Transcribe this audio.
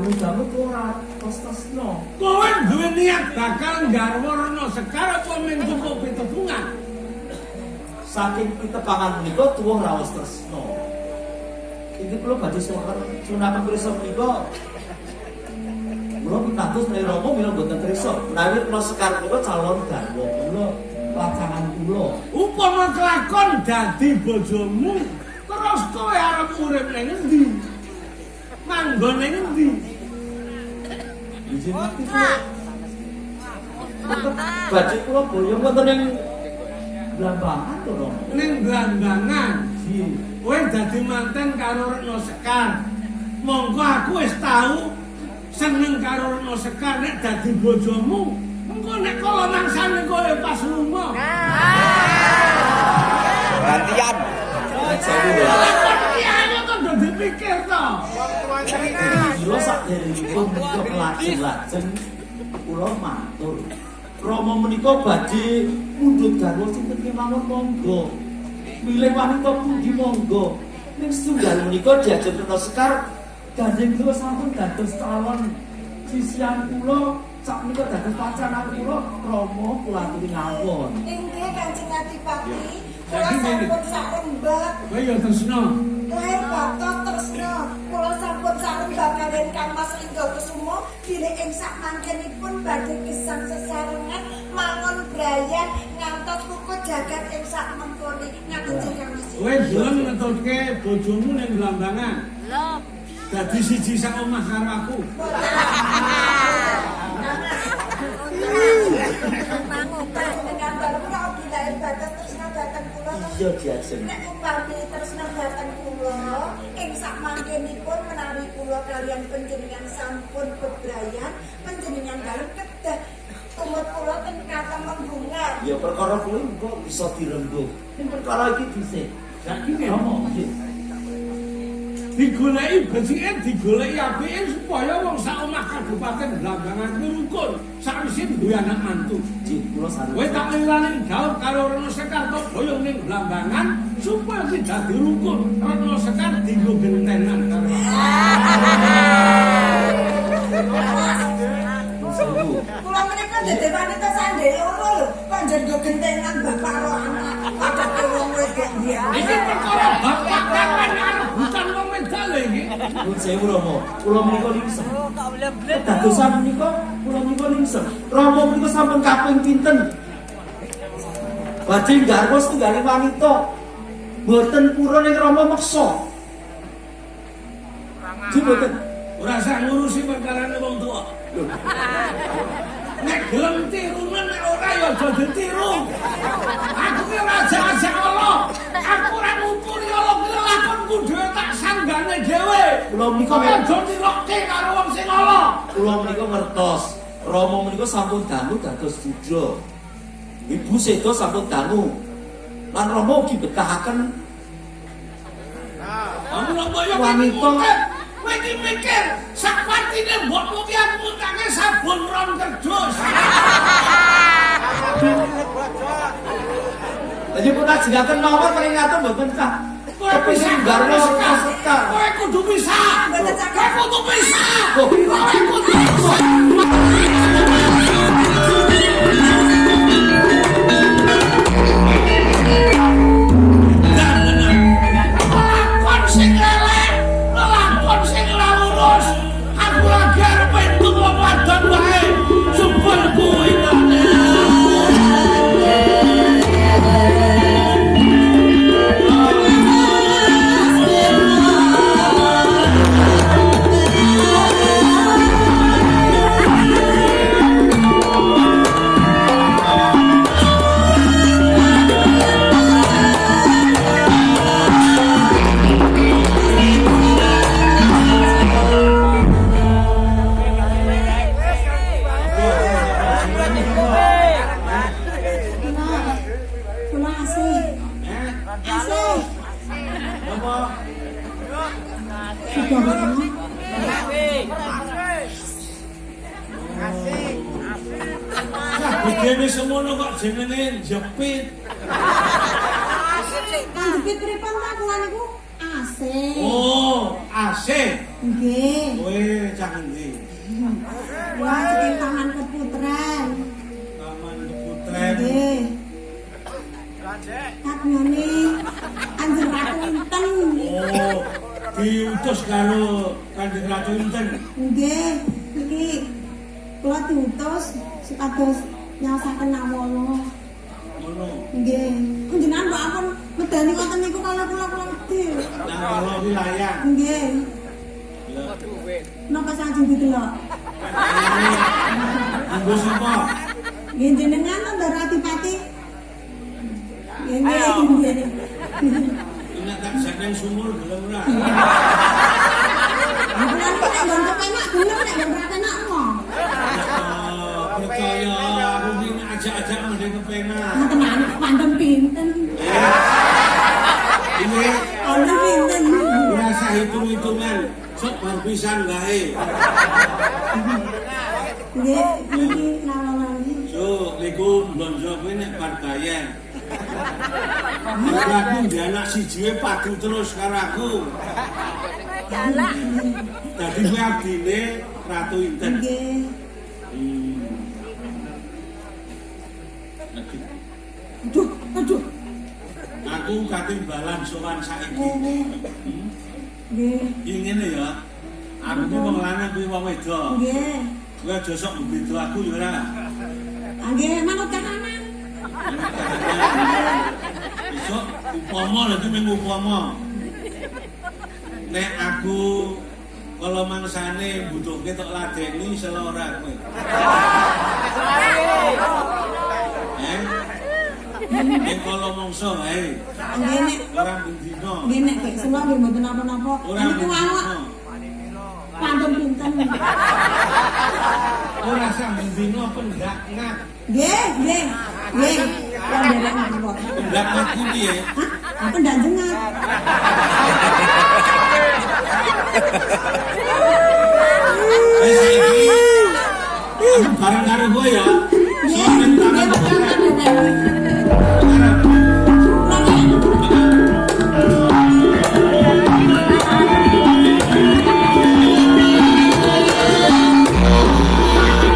Dangu-dangu ora tos-tosno. Kowe duwe niat bakal nggarwa Rena Sekar apa mung cukup pitebungan? Saking pitepangan menika tuwuh raos tresna. Iki kula badhe suwunaken pirsa menika. Kula pitados menawi Rama mila mboten pirsa. Menawi Rena Sekar menika calon garwa kula, pacangan kula. Upama kelakon dadi bojomu, terus kowe arep urip ning endi? Manggon ning endi? Izin mati kula. Badhe kula boyong wonten ing Blambangan to, Rama. Ning Blambangan. Nggih. Kowe dadi manten karo Rena Sekar. Mongko aku wis tau seneng karo Rena Sekar nek dadi bojomu. Mengko nek kala mangsane kowe pas lunga. Gantian. Lakon iki ayo to do dipikir to. Kula saderengipun menika kelajeng-lajeng kula matur. Rama menika badhe mundhut garwa sinten kemawon monggo. Milih wanita pundi monggo. Ning setunggal menika diajeng Rena Sekar gandeng kula sampun dados calon sisihan kula, sak menika dados pacaran kula, Rama kula aturi ngawon. Inggih Kanjeng Adipati, kula Jadi ngene. sampun sarembag Kowe ya tresna. lahir batos tresna. Kula sampun sarembag kaliyan Kang Mas Lingga Kesuma bilih ing sakmangkenipun badhe gesang sesarengan mangun brayan ngantos kuku jagat ing sakmengkone. Ngaten nggih Kang Mas. Kowe gelem ngetutke bojomu ning Blambangan. Dadi siji sak omah karo aku. Panjenengan baru kula ugi lahir batos tresna dhateng kula. Iya diajeng. Nek upami tresna dhateng kula ing sakmangkenipun menawi kula kaliyan panjenengan sampun bebrayan, panjenengan dalem kedah tumut kula ten katemenggungan. Ya perkara kuwi engko bisa dirembug. Ning perkara iki dhisik. Saiki Rama nggih. Digoleki becike, digoleki apike supaya wong sak omah Kabupaten Blambangan kuwi rukun sakwise duwe anak mantu. Nggih, kula sareng. Kowe tak lilani gaul karo Rena Sekar tok boyong ning Blambangan supaya ki dadi rukun. Rena Sekar dienggo gentenan karo aku. Sewu. Kula menika dadi wanita sandhe loro lho, kok njen nggo gentenan bapak karo anak. Padha wong wedok biasa. Iki perkara bapak kapan rebutan wong wedok lho iki. Nuwun sewu Rama, kula menika lingsem. Kedadosan menika kula menika lingsem. Rama menika sampun kaping pinten? Badhe nggarwa setunggaling wanita. Mboten purun ing Rama meksa. Nggih mboten. Ora usah ngurusi perkarane wong tuwa. Nek gelem tirunen nek ora ya aja ditiru. Aku ki ora ajak-ajak Allah. Aku ora ngukuri Allah ki lakonku dhewe tak sanggane dhewe. Kula menika Kowe aja nirokke karo wong sing ala. Kula menika ngertos. Rama menika sampun dangu dados duda. Ibu seda sampun dangu. Lan Rama ugi betahaken Wanita. Kowe iki mikir sak patine mbokmu ki aku ngutangke sabun ron kerdus. Lha pun ajengaken mawon peringaten mboten cah. Kowe bisa garwa sekar. Kowe kudu bisa. Kowe kudu bisa. Kowe kudu bisa. Lakon sing elek, lakon sing ora lurus. Aku lagi arep entuk wong wadon wae. Jebul kuwi. Kula asih. Asih. Napa? Gedene semono kok jenenge jepit. Jepit pripun ta kula niku? Asih. Oh, AC. Nggih. Kowe cah ngendi? Kula saking Taman Keputren. Taman Keputren. Nggih. Katnyane Kanjeng Ratu Inten. Oh, diutus karo Kanjeng Ratu Inten. Nggih, niki kula diutus supados nyaosaken nawala. Ngono. Nggih. Panjenengan mbok ampun medani ngoten niku kalau kula kula wedi. Nawala wilayah. Nggih. Lah, Napa sajeng didelok? Nggo sapa? Nggih jenengan to Ndara Adipati? Nggih nggih. Nek tak jeneng sumur gelem ora? Kula niku nek nggon kepenak gelem nek nggon ora penak mo. Oh, percaya aku ki nek ajak-ajak mending kepenak. Tenan panten pinten? Ini Panten pinten? ora usah hitung-hitungan, sok bar pisan wae. Nggih, niki nawalane. So, niku blonjo kuwi nek bar bayar. Mergo aku ndek anak siji wae padu terus karo aku. Dadi kuwi abdine Ratu Inten. Nggih. Aduh, aduh. Aku katimbalan sowan saiki. Nggih. Nggih. Iki ngene ya. Aku ki wong lanang kuwi wong wedok. Nggih. Kowe aja sok mbeda aku ya ora. Ah, nggih, manut kahanan. Besok upama lho iki mung upama. Nek aku kala mangsane mbutuhke tok ladeni sela ora kowe. Eh? Nek kala mangsa wae, Nggih nek ora bendina. nggih nek gek sela nggih mboten napa-napa. Ora Niku wau bendina. pantun pinten. Ora sah bendina pendak ngak. Nggih, nggih. Nggih. Kula nderek mawon. Pendak ngak ku piye? Hah? Apa ndak jengat?